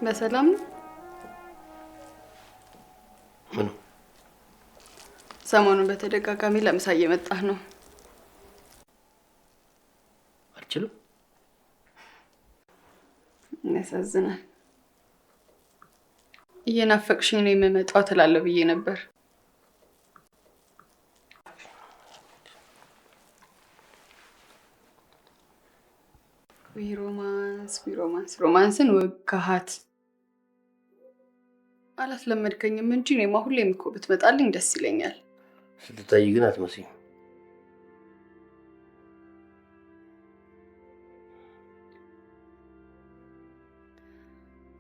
በሰላም ነው? ምኑ? ሰሞኑን በተደጋጋሚ ለምሳ እየመጣህ ነው። አልችልም። ያሳዝናል። እየናፈቅሽኝ ነው የምመጣው ትላለህ ብዬ ነበር። We romance we romance romance ን ወጋሃት። አላስለመድከኝም እንጂ እኔማ ሁሌም እኮ ብትመጣልኝ ደስ ይለኛል። ስትታይ ግን አትመስይም።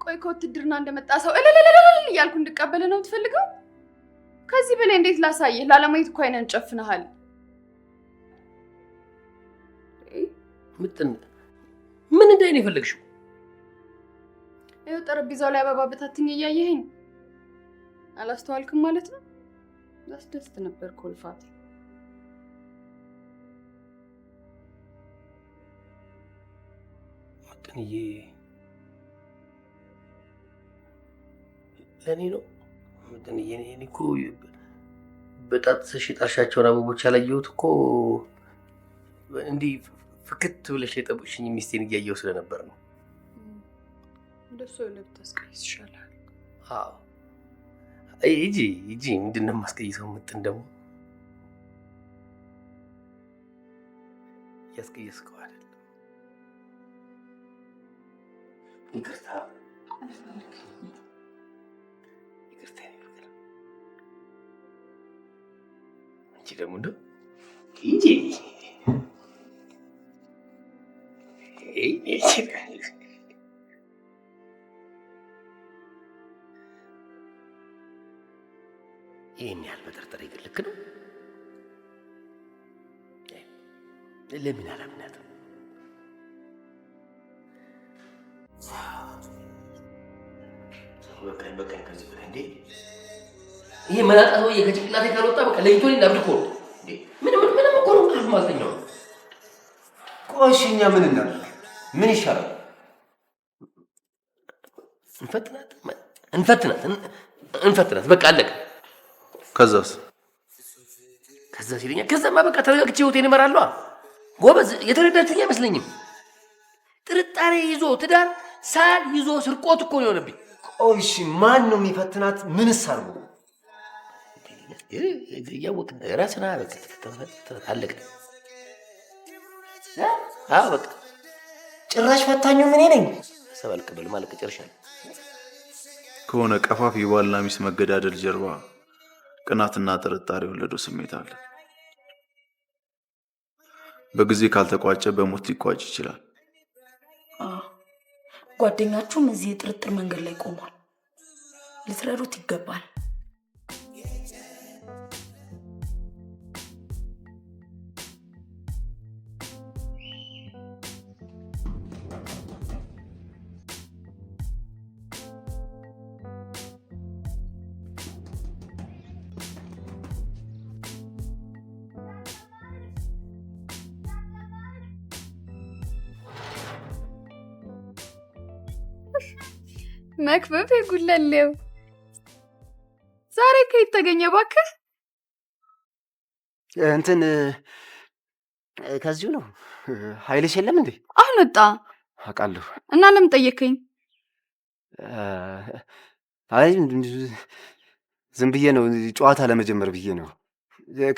ቆይ ከውትድርና እንደመጣ ሰው እልልልልል እያልኩ እንድቀበል ነው የምትፈልገው? ከዚህ በላይ እንዴት ላሳይህ? ላለማየት እኮ ዓይንህን ጨፍነሃል። ምጥን ምን እንዳይ ነው የፈለግሽው? ይኸው ጠረጴዛው ላይ አበባ በታትኝ እያየኸኝ አላስተዋልክም ማለት ነው? ያስደስት ነበር ኮልፋቴ። ምጥንዬ ለእኔ ነው? ምጥንዬ እኔ እኮ በጣጥሰሽ የጣልሻቸውን አበቦች ያላየሁት እኮ እንዲህ ፍክት ብለሽ የጠበቅሽኝ ሚስቴን እያየሁ ስለነበር ነው። እንደሱ ብታስቀይስ ይሻላል። አዎ ሂጂ ሂጂ። ምንድን ነው የማስቀይሰው? ምጥን ደግሞ እያስቀየስከው አይደለም። ይቅርታ ይቅርታ። የእኔ ፍቅር አንቺ ደግሞ እንደው ሂጂ። ይህን ያህል መጠርጠሬ ግን ልክ ነው? ለምን አላምናትም? በቃኝ በቃኝ፣ ከዚህ በላይ እንዴ! ይሄ መላጣ ሰውዬ ከጭንቅላቴ ካልወጣ በቃ ለይቶ ላብድ እኮ ነው። ምንም ምንም እኮ ነው እንቅልፍ አልተኛሁም። ቆይ እሺ፣ እኛ ምን እናድርግ? ምን ይሻላል? እንፈትናት እንፈትናት እንፈትናት፣ በቃ አለቀ። ከዛስ? ከዛ ሲለኛ ከዛማ በቃ ተረጋግቼ ህይወቴን እመራለሁ። ጎበዝ፣ የተረዳችሁኝ አይመስለኝም። ጥርጣሬ ይዞ ትዳር ሳል ይዞ ስርቆት እኮ ነው የሆነብኝ። ቆይ እሺ፣ ማን ነው የሚፈትናት? ምንስ አድርጎ? እያወቅህ ራስህን አለቀ። አዎ በቃ ጭራሽ ፈታኙ እኔ ነኝ። ሀሳብ አልቀበልም። አለቀ፣ ጨርሻለሁ። ከሆነ ቀፋፊ የባልና ሚስት መገዳደል ጀርባ ቅናትና ጥርጣሬ የወለደው ስሜት አለ። በጊዜ ካልተቋጨ በሞት ሊቋጭ ይችላል። ጓደኛችሁም እዚህ የጥርጥር መንገድ ላይ ቆሟል። ልትረዱት ይገባል። መክበብ የጉለሌው ዛሬ ከየት ተገኘ እባክህ? እንትን ከዚሁ ነው። ኃይልሽ የለም እንዴ? አሁን ወጣ። አውቃለሁ። እና ለምን ጠየከኝ? አይ ዝም ብዬ ነው፣ ጨዋታ ለመጀመር ብዬ ነው።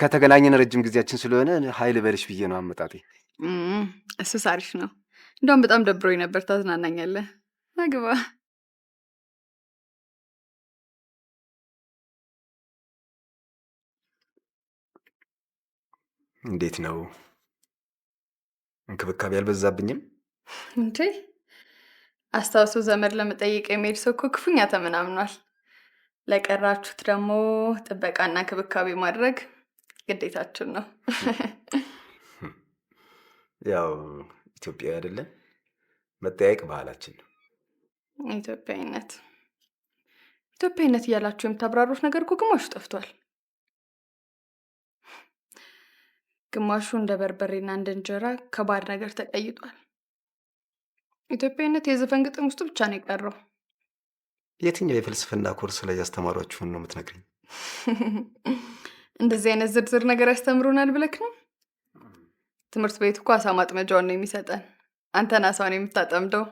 ከተገናኘን ረጅም ጊዜያችን ስለሆነ ኃይል በልሽ ብዬ ነው አመጣጤ። እሱስ አሪፍ ነው። እንደውም በጣም ደብሮኝ ነበር። ታዝናናኛለህ። አግባ። እንዴት ነው? እንክብካቤ አልበዛብኝም? እንዴ አስታውሶ ዘመድ ለመጠየቅ የሚሄድ ሰው እኮ ክፉኛ ተመናምኗል። ለቀራችሁት ደግሞ ጥበቃና እንክብካቤ ማድረግ ግዴታችን ነው። ያው ኢትዮጵያዊ አይደለን፣ መጠያየቅ ባህላችን ነው። ኢትዮጵያዊነት ኢትዮጵያዊነት እያላችሁ የምታብራሩት ነገር እኮ ግማሹ ጠፍቷል። ግማሹ እንደ በርበሬና እንደ እንጀራ ከባድ ነገር ተቀይጧል። ኢትዮጵያዊነት የዘፈን ግጥም ውስጥ ብቻ ነው የቀረው። የትኛው የፍልስፍና ኮርስ ላይ ያስተማሯችሁን ነው የምትነግሪኝ? እንደዚህ አይነት ዝርዝር ነገር ያስተምሩናል ብለክ ነው? ትምህርት ቤት እኮ አሳ ማጥመጃውን ነው የሚሰጠን። አንተን አሳውን የምታጠምደው።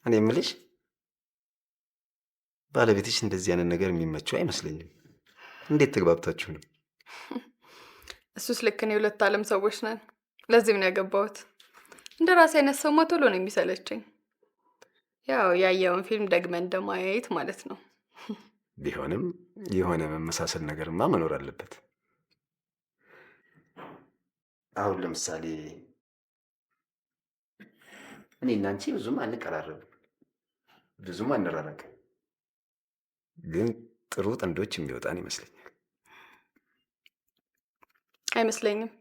እኔ የምልሽ ባለቤትሽ እንደዚህ አይነት ነገር የሚመቸው አይመስለኝም። እንዴት ተግባብታችሁ ነው? እሱስ ልክ ነው። የሁለት ዓለም ሰዎች ነን። ለዚህም ነው ያገባሁት። እንደ ራሴ አይነት ሰውማ ቶሎ ነው የሚሰለቸኝ። ያው ያየውን ፊልም ደግመን እንደማየት ማለት ነው። ቢሆንም የሆነ መመሳሰል ነገርማ መኖር አለበት። አሁን ለምሳሌ እኔ እና አንቺ ብዙም አንቀራረብም፣ ብዙም አንራራቅም፣ ግን ጥሩ ጥንዶች የሚወጣን ይመስለኛል። አይመስለኝም።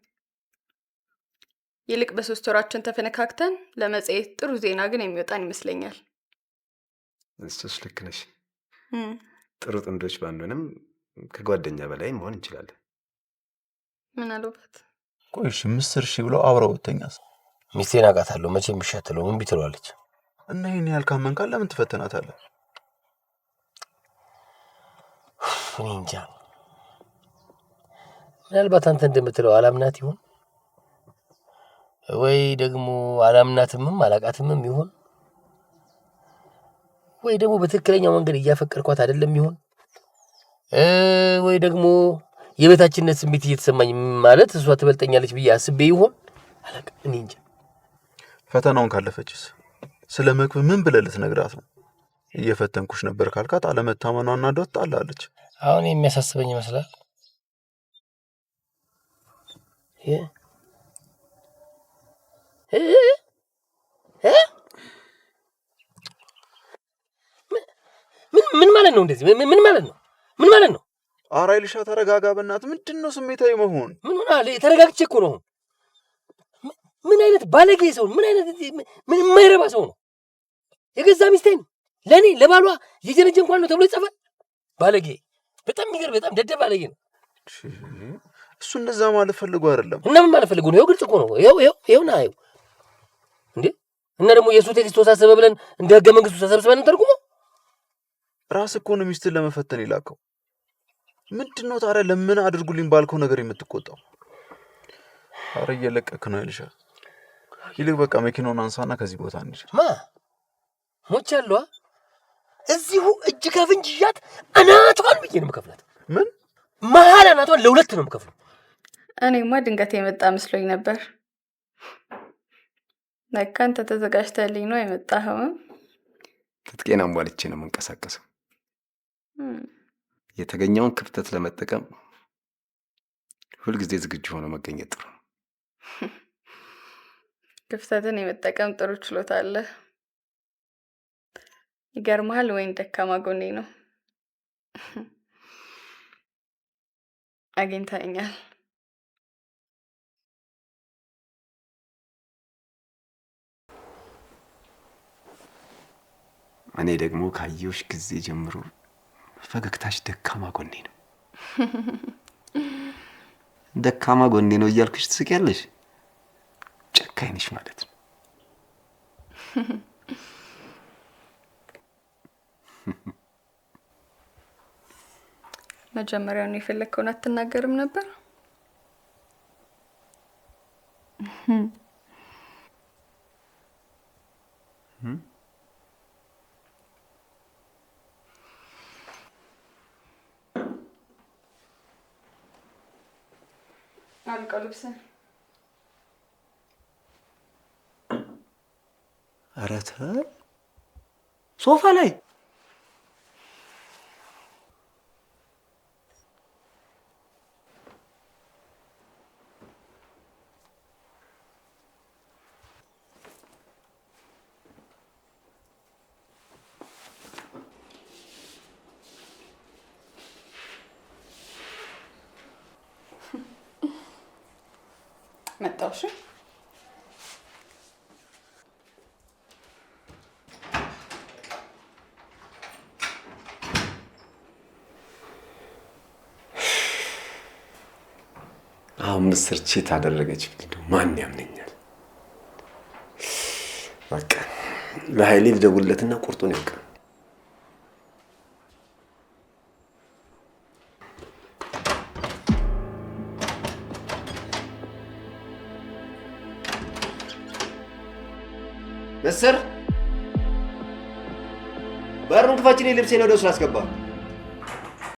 ይልቅ በ3 ወራችን ተፈነካክተን ለመጽሔት ጥሩ ዜና ግን የሚወጣን ይመስለኛል። እሱስ ልክ ነሽ። ጥሩ ጥንዶች ባንሆንም ከጓደኛ በላይ መሆን እንችላለን። ምናልባት። ቆይ እሺ፣ ምስር እሺ ብለው አብረው ብተኛስ? ሚስቴን አውቃታለሁ። መቼም እሺ አትለውም፣ እምቢ ትለዋለች። እና ይሄን ያህል ካመንካት ለምን ትፈትናታለህ? እኔ እንጃ። ምናልባት አንተ እንደምትለው አላምናት ይሆን ወይ ደግሞ አላምናትምም አላቃትምም ይሆን ወይ ደግሞ በትክክለኛው መንገድ እያፈቀርኳት አይደለም ይሆን ወይ ደግሞ የበታችነት ስሜት እየተሰማኝ ማለት እሷ ትበልጠኛለች ብዬ አስቤ ይሆን አላውቅም። እኔ እንጃ። ፈተናውን ካለፈችስ ስለ መክብብ ምን ብለህ ልትነግራት ነው? እየፈተንኩሽ ነበር ካልካት አለመታመኗ እናዷት ትጣላለች። አሁን የሚያሳስበኝ ይመስላል። ምን ማለት ነው እንደዚህ? ምን ማለት ነው? ምን ማለት ነው? ኧረ አይልሻ ተረጋጋ በእናትህ። ምንድን ነው ስሜታዊ መሆን? ምን ሆነሃል? ተረጋግቼ እኮ ነው። ምን አይነት ባለጌ ሰው፣ ምን አይነት ምን የማይረባ ሰው ነው? የገዛ ሚስቴን ለኔ ለባሏ የጀነጀንኳን ነው ተብሎ ይጻፋል? ባለጌ፣ በጣም የሚገርም በጣም ደደብ ባለጌ ነው። እሱ እንደዛ ማለት ፈልጎ አይደለም። እና ምን ማለት ፈልጎ ነው? ይኸው ግልጽ እኮ ነው። ይኸው ይኸው ይኸው ና ይኸው እንዴ። እና ደግሞ የእሱ text ተወሳሰበ ብለን እንደ ህገ መንግስቱ ተሰብስበን እንተርጉመው? ራስህ እኮ ነው ሚስትህን ለመፈተን የላከው። ምንድነው ታዲያ ለምን አድርጉልኝ ባልከው ነገር የምትቆጣው? ኧረ እየለቀክ ነው አይልሻ። ይልቅ በቃ መኪናውን አንሳና ከዚህ ቦታ እንሂድ። ማ ሞቻለሁ። እዚሁ እጅ ከፍንጅ ይዣት አናቷን ብዬ ነው የምከፍላት። ምን መሀል አናቷን ለሁለት ነው የምከፍለው። እኔማ ድንገት የመጣ መስሎኝ ነበር። ለካ አንተ ተዘጋጅተህልኝ ነው የመጣኸው። ትጥቄን አሟልቼ ነው የምንቀሳቀሰው። የተገኘውን ክፍተት ለመጠቀም ሁልጊዜ ዝግጁ ሆኖ መገኘት ጥሩ ነው። ክፍተትን የመጠቀም ጥሩ ችሎታ አለ። ይገርምሃል፣ ወይን ደካማ ጎኔ ነው። አግኝተኸኛል። እኔ ደግሞ ካየሁሽ ጊዜ ጀምሮ ፈገግታሽ ደካማ ጎኔ ነው። ደካማ ጎኔ ነው እያልኩሽ ትስቂያለሽ። ጨካኝ ነሽ ማለት ነው። መጀመሪያውን የፈለግከውን አትናገርም ነበር? አልቀው ልብስህን። ኧረ ተይ፣ ሶፋ ላይ መጣሁ። እሺ አሁን ምስር ቺት አደረገች ብል ማን ያምነኛል? በቃ ለኃይሌ ልደውልለትና ቁርጡን ይወቅ። ምስር፣ በሩን ክፈችልኝ፣ ልብሴን ወደ ውስጥ ላስገባ።